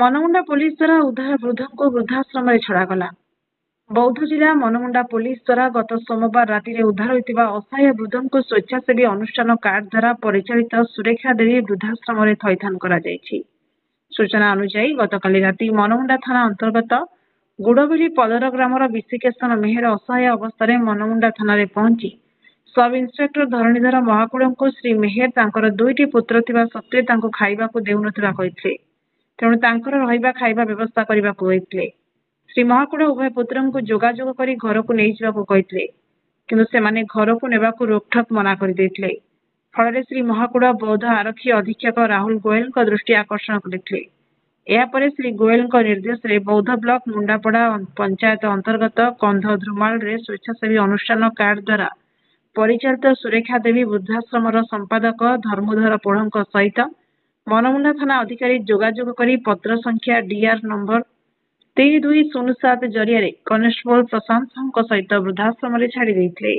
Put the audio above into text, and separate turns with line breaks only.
Manamunda police ଦ୍ୱାରା ଉଦ୍ଧାର ବୃଦ୍ଧଙ୍କୁ ବୃଦ୍ଧାଶ୍ରମରେ ଛଡ଼ାଗଲା। ବୌଦ୍ଧ ଜିଲ୍ଲା ମନମୁଣ୍ଡା ପୋଲିସ ଦ୍ୱାରା ଗତ ସୋମବାର ରାତିରେ ଉଦ୍ଧାର ହୋଇଥିବା ଅସହାୟ ବୃଦ୍ଧଙ୍କୁ ସ୍ୱେଚ୍ଛାସେବୀ ଅନୁଷ୍ଠାନ କାର୍ଡ ଦ୍ୱାରା ପରିଚାଳିତ ସୁରେଖା ଦେବୀ ବୃଦ୍ଧାଶ୍ରମରେ ଥଇଥାନ କରାଯାଇଛି। ସୂଚନା ଅନୁଯାୟୀ, ଗତକାଲି ରାତି ମନମୁଣ୍ଡା ଥାନା ଅନ୍ତର୍ଗତ ଗୁଡ଼ବିଲି ପଦର ଗ୍ରାମର ବିଶିକେଶନ ମେହେର ଅସହାୟ ଅବସ୍ଥାରେ ମନମୁଣ୍ଡା ଥାନାରେ ପହଞ୍ଚି ସବ୍ ଇନ୍ସପେକ୍ଟର ଧରଣୀଧର ମହାକୁଡ଼ଙ୍କୁ ଶ୍ରୀ ମେହେର ତାଙ୍କର 2ଟି ପୁତ୍ର ଥିବା ସତ୍ତ୍ୱେ ତାଙ୍କୁ ଖାଇବାକୁ ଦେଉନଥିବା କହିଥିଲେ। ତେଣୁ ତାଙ୍କର ରହିବା ଖାଇବା ବ୍ୟବସ୍ଥା କରିବାକୁ କହିଥିଲେ। ଶ୍ରୀ ମହାକୁଡ଼ ଉଭୟ ପୁତ୍ରଙ୍କୁ ଯୋଗାଯୋଗ କରି ଘରକୁ ନେଇଯିବାକୁ କହିଥିଲେ, କିନ୍ତୁ ସେମାନେ ଘରକୁ ନେବାକୁ ରୋକଠୋକ୍ ମନା କରିଦେଇଥିଲେ। ଫଳରେ ଶ୍ରୀ ମହାକୁଡ଼ ବୌଦ୍ଧ ଆରକ୍ଷୀ ଅଧୀକ୍ଷକ ରାହୁଲ ଗୋଏଲଙ୍କ ଦୃଷ୍ଟି ଆକର୍ଷଣ କରିଥିଲେ। ଏହାପରେ ଶ୍ରୀ ଗୋଏଲଙ୍କ ନିର୍ଦ୍ଦେଶରେ ବୌଦ୍ଧ ବ୍ଲକ ମୁଣ୍ଡାପଡ଼ା ପଞ୍ଚାୟତ ଅନ୍ତର୍ଗତ କନ୍ଧ ଧୁମାଳରେ ସ୍ୱେଚ୍ଛାସେବୀ ଅନୁଷ୍ଠାନ କାର୍ଡ ଦ୍ୱାରା ପରିଚାଳିତ ସୁରେଖା ଦେବୀ ବୃଦ୍ଧାଶ୍ରମର ସମ୍ପାଦକ ଧର୍ମଧର ପୋଢ଼ଙ୍କ ସହିତ ମନମୁଣ୍ଡା ଥାନା ଅଧିକାରୀ ଯୋଗାଯୋଗ କରି ପତ୍ର ସଂଖ୍ୟା ଡିଆର୍ ନମ୍ବର 3207 ଜରିଆରେ କନେଷ୍ଟବଳ ପ୍ରଶାନ୍ତ ସାହୁଙ୍କ ସହିତ ବୃଦ୍ଧାଶ୍ରମରେ ଛାଡ଼ି ଦେଇଥିଲେ।